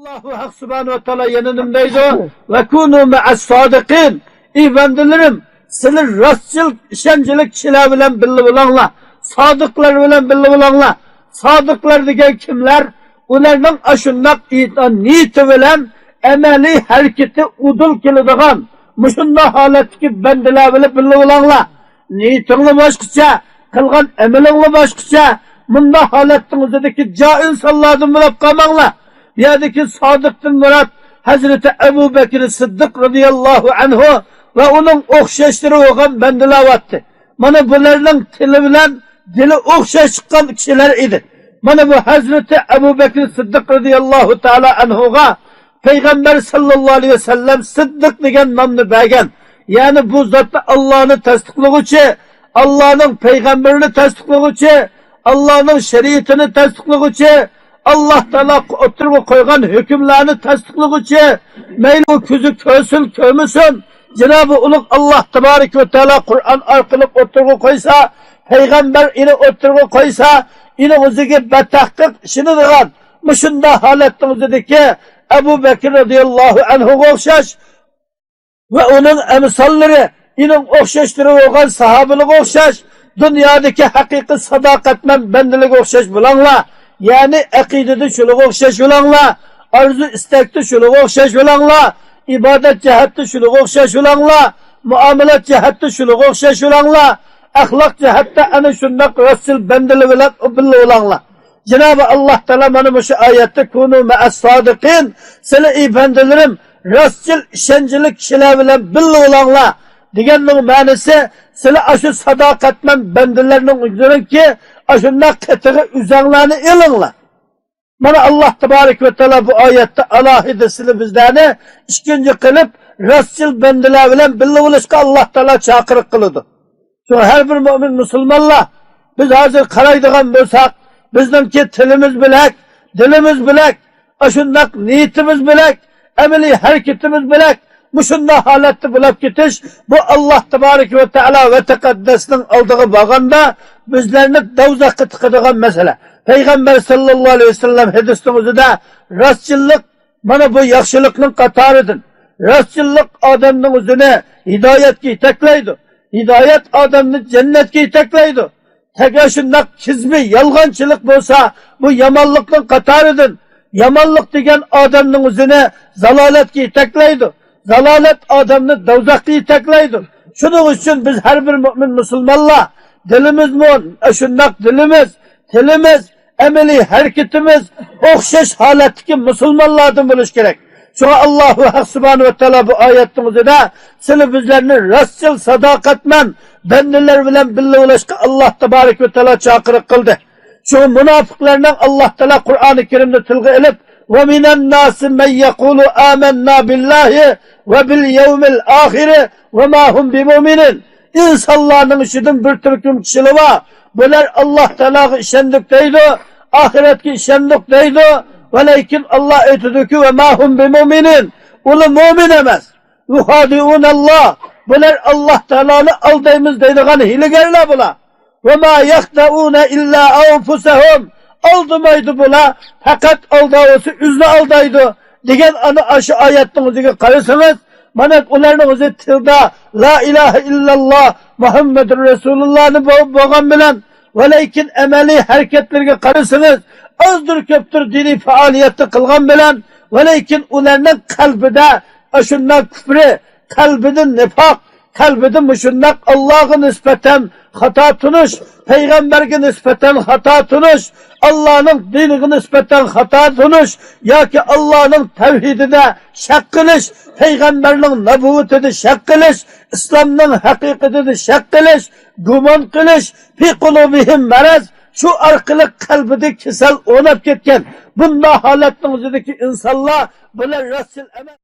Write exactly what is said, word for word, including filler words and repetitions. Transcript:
ئاللاھۇ ھەق سۇبھانەھۇ ۋە تائالا يەنە نېمە دەيدۇ؟ ۋە كۇنۇ مەئەس سادىقىن. ئى بەندىلىرىم، سىلەر راستچىل، ئىشەنچلىك كىشىلەر بىلەن بىللە بولۇڭلار، سادىقلار بىلەن بىللە بولۇڭلار. سادىقلار دېگەن كىملەر؟ ئۇلارنىڭ ئاشۇنداق ئېيتقان نىيىتى بىلەن ئەمەلىي ھەرىكىتى ئۇدۇل كېلىدىغان، مۇشۇنداق ھالەتتىكى بەندىلەر بىلەن بىللە بولۇڭلار. نىيىتىڭلار باشقىچە، قىلغان ئەمىلىڭلار باشقىچە. مۇنداق ھالەتنىڭ ئۆزىدىكى جاھىل ئىنسانلاردىن بولۇپ قالماڭلار. بۇ يەردىكى سادىقتىن مۇراد ھەزرىتى ئەبۇ بەكرى سىددىق رەزىياللاھۇ ئەنھۇ ۋە ئۇنىڭ ئوخشاشلىرى بولغان بەندىلەر بارتى. مانا بۇلارنىڭ تىلى بىلەن دىلى ئوخشاش چىققان كىشىلەر ئىدى. مانا بۇ ھەزرىتى ئەبۇ بەكرى سىددىق رەزىياللاھۇ تائالا ئەنھۇغا پەيغەمبەر ساللاللاھۇ ئەلەيھى ۋەسەللەم سىددىق دېگەن نامنى بەرگەن. يەنى بۇ زاتتا ئاللانى تەستىقلىغۇچى، ئاللانىڭ پەيغەمبىرىنى تەستىقلىغۇچى، ئاللانىڭ شەرىئىتىنى تەستىقلىغۇچى، ئاللا تائالا ئوتتۇرىغا قويغان ھۆكۈملەرنى تەستىقلىغۇچى، مەيلى ئۇ كۆزى كۆرسۇن، كۆرمىسۇن، جانابى ئۇلۇغ ئاللا تابارەك ۋە تائالا قۇرئان ئارقىلىق ئوتتۇرىغا قويسا، پەيغەمبەر ئېنى ئوتتۇرىغا قويسا، ئېنى ئۆزىگە بەتەھقىق ئىشىنىدىغان، مۇشۇنداق ھالەتنىڭ ئۆزىدىكى ئەبۇ بەكرى رەزىياللاھۇ ئەنھۇغا ئوخشاش ۋە ئۇنىڭ ئەمساللىرى، ئېنىڭ ئوخشاشلىرى بولغان ساھابىلىرىغا ئوخشاش، دۇنيادىكى ھەقىقىي ساداقەتمەن بەندىلەرگە ئوخشاش بولۇڭلار. يەنى ئەقىدىدە شۇلىغا ئوخشاش بولۇڭلار، ئارزۇ ئىستەكتە شۇلىغا ئوخشاش بولۇڭلار، ئىبادەت جەھەتتە شۇلىغا ئوخشاش بولۇڭلار، مۇئامىلەت جەھەتتە شۇلىغا ئوخشاش بولۇڭلار، ئەخلاق جەھەتتە ئەنە شۇنداق راستچىل بەندىلەر بىلەن بىللە بولۇڭلار. جانابى ئاللا تائالا مانا مۇشۇ ئايەتتە كۇنۇ مەئەس سادىقىن، سىلەر ئى بەندىلىرىم راستچىل ئىشەنچلىك كىشىلەر بىلەن بىللە بولۇڭلار دېگەننىڭ مەنىسى، سىلەر ئاشۇ ساداقەتمەن بەندىلەرنىڭ ئۆزلىرىنىڭكى ئاشۇنداق قېتىغا ئۆزەڭلارنى ئېلىڭلار. مانا ئاللا تابارەك ۋە تائالا بۇ ئايەتتە ئالاھىدە سىلى بىزلەرنى ئىككىنچى قىلىپ راستچىل بەندىلەر بىلەن بىللە بولۇشقا ئاللا تائالا چاقىرىق قىلىدۇ. شۇڭا ھەر بىر مۆمىن مۇسۇلمانلار، بىز ھازىر قارايدىغان بولساق، بىزنىڭكى تىلىمىز بىلەك، دىلىمىز بىلەك، ئاشۇنداق نىيىتىمىز بىلەك، ئەمەلىي ھەرىكىتىمىز بىلەك، مۇشۇنداق ھالەتتە بولاپ كېتىش، بۇ ئاللا تابارەك ۋە تائالا ۋە تەقەددەسنىڭ ئالدىغا بارغاندا بىزلەرنى دوزاخقا تىقىدىغان مەسىلە. پەيغەمبەر ساللاللاھۇ ئەلەيھى ۋەسەللەم ھەدىسنىڭ ئۆزىدە راستچىللىق مانا بۇ ياخشىلىقنىڭ قاتارىدىن. راستچىللىق ئادەمنىڭ ئۆزىنى ھىدايەتكە يېتەكلەيدۇ. ھىدايەت ئادەمنى جەننەتكە يېتەكلەيدۇ. تەگە شۇنداق كىزبى، يالغانچىلىق بولسا، بۇ يامانلىقنىڭ قاتارىدىن. يامانلىق دېگەن ئادەمنىڭ ئۆزىنى زالالەتكە يېتەكلەيدۇ. زالالەت ئادەمنى دوزاخقا يېتەكلەيدۇ. شۇنىڭ ئۈچۈن بىز ھەر بىر مۆمىن مۇسۇلمانلار دىلىمىزمۇ شۇنداق، دىلىمىز، تىلىمىز، ئەمەلىي ھەرىكىتىمىز ئوخشاش ھالەتتىكى مۇسۇلمانلاردىن بولۇش كېرەك. شۇڭا ئاللاھۇ ھەق سۇبھانەھۇ ۋە تائالا بۇ ئايەتنىڭ ئۆزىدە سىلى بىزلەرنى راستچىل، ساداقەتمەن بەندىلەر بىلەن بىللە بولۇشقا ئاللاھ تابارەك ۋە تائالا چاقىرىق قىلدى. شۇڭا مۇناپىقلارنىڭ ئاللاھ تائالا قۇرئانى كەرىمدە تىلغا ئېلىپ، ۋە مىنەن ناسى مەن يەقۇلۇ ئامەننا بىللاھى ۋە بىل يەۋمىل ئاخىرى ۋە ما ھۇم بىمۇئمىنىن. ئىنسانلارنىڭ ئىچىدىن بىر تۈركۈم كىشىلەر بار. بۇلار ئاللاھ تائالاغا ئىشەندۇق دەيدۇ، ئاخىرەتكە ئىشەندۇق دەيدۇ. ۋەلەكىن ئاللاھ ئېيتىدۇكى، ۋە ما ھۇم بىمۇئمىنىن. ئۇلار مۆمىن ئەمەس. يۇخادىئۇنەللاھ. بۇلار ئاللاھ تائالانى ئالدايمىز دەيدىغان ھىيلىگەرلەر بۇلار. ۋە ما يەخدەئۇنە ئىللا ئەنفۇسەھۇم. ئالدىمايدۇ بۇلار، پەقەت ئالداۋسى ئۆزىنى ئالدايدۇ. دېگەن ئانا ئاشۇ ئايەتنىڭ ئۆزىگە قارىسىڭىز، مانا ئۇلارنىڭ ئۆزى تىلدا لا ئىلاھە ئىللاللاھ مۇھەممەدۇر رەسۇلۇللاھنى بو-، بولغان بىلەن، ۋەلەكىن ئەمەلىي ھەرىكەتلىرىگە قارىسىڭىز، ئازدۇر كۆپتۇر دىنىي پائالىيەتنى قىلغان بىلەن، ۋەلەكىن ئۇلارنىڭ قەلبىدە ئاشۇنداق كۇپرى، قەلبىدە نىپاق، قەلبىدە مۇشۇنداق ئاللاغا نىسبەتەن خاتا تونۇش، پەيغەمبەرگە نىسبەتەن خاتا تونۇش، ئاللانىڭ دىنىغا نىسبەتەن خاتا تونۇش ياكى ئاللانىڭ تەۋھىدىدە شەك قىلىش، پەيغەمبەرنىڭ نەبۇۋۋىتىدە شەك قىلىش، ئىسلامنىڭ ھەقىقىتىدە شەك قىلىش، گۇمان قىلىش، في قلوبهم مرض، شۇ ئارقىلىق قەلبىدە كېسەل ئورناپ كەتكەن بۇنداق ھالەتنىڭ ئۆزىدىكى ئىنسانلار بۇلار راستچىل ئەمەس.